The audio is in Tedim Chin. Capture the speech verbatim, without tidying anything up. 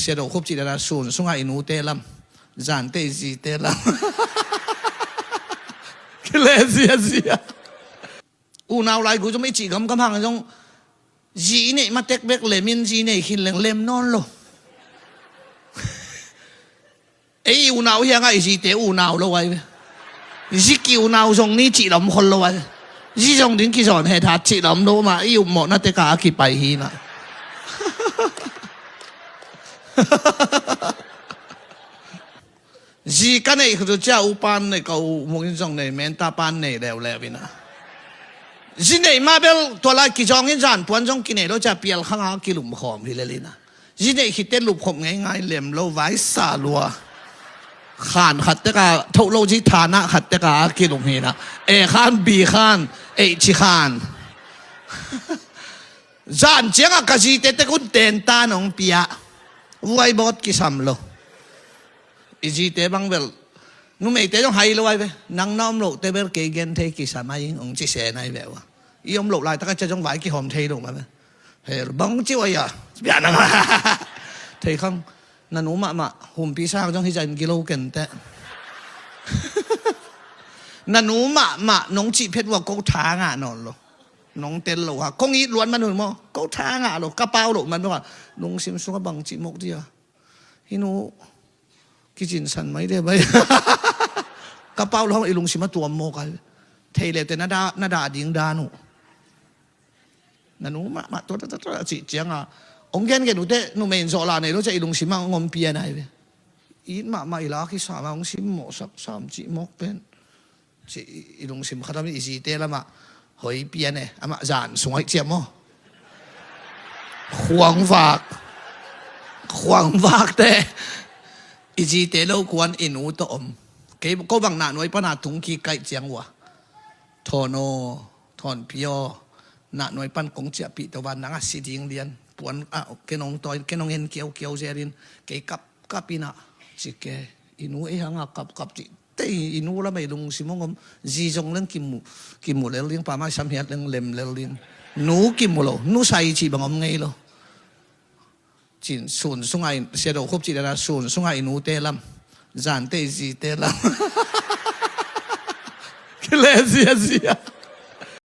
Sia Do Khup cih dan a sun sungah i nute lam, zante i zite lam. Kile ziazia. Unau laigui zong i cih gamgam hang zong zi i neih matek bek lem in zi nei khin leng lem nawn lo. Ei i unau hiangah i zite unau lo ai ve. Zi ki unau zong ni cih lam khol lo ai. Zi zong ding kizawn he that cih lam lo mah i upmawhna teka a kipai hi na. Zi ka neih khutu cia u pan nei ka u mungin zong nei menta pan nei leuleu ina. Zi neih mah bel tua lai kizawngin zan puan zong kinei lo cia pial khanga kilumkhawm hi lel ina. Zi neih khitte lupkhop ngeingai lem lo vai sa lua. Khan khat teka thoh lo zi thana khat teka kilum hi na. E khan bi khan eih ci khan. Zan ciangah ka zite tek un tenta nong pia. Vuaibawt kisam lo. I zite bang bel numeite zong hai lo ai ve. Nang na om loh te bel kei gen thei kisam ai ing ong ci se nai ve ua. I om loh laitak a cia zong vai kihawm thei lo ma ve. Hel bang ci ua ia. Bia nang thei khang. Na nu mahmah humpi sang zong hi zain gilo kente. Na nu mahmah nong cih phet ua ko tha ngah nawn lo. Nong tel lo ha kong it luat man hun maw ko tha ngah lo ka pau lo man maw. Lungsim sungah bang cih mok dia. Hi nu kicinsan mai de bai. Ka pau lo hong i lungsim a tuam mawk a. Thei le te na dah ding dan uh. Na nu mahmah tua tua tua cih cianga ong gen gen uh te numei in zawh la nei lo cia i lungsim a ong om pian ai ve. It mahmah i lak hi sam a ong sim mawh sak sam cih mawk pen. Ci i lungsim khatam i zite lamah hoi pian e amah zan sung hoih ciam maw? Khuangvak. Khuangvak te i zite lo kuan i nu tawh om. Kei ko bang nahnuai pana tung kik kaih ciang ua. Thawn aw, thawn pi aw. Nahnuai pan kong ciahpih tawh van nang a si ding lian. Puan ah kenong tawi kenong en kiaukiau zelin kei kap kap ina. Cike i nu ei hanga kap kap cih tei i nu lamei lungsim hong om. Zi zong leng kimu kimu lel ding pa mai samhiat leng lem lel ding. Nu kimu lo nu sai cih bang om ngei lo. Cin sun sungah i Sia Do Khup cih dana sun sungah i nute lam zante i zite lam. Kile ziazia.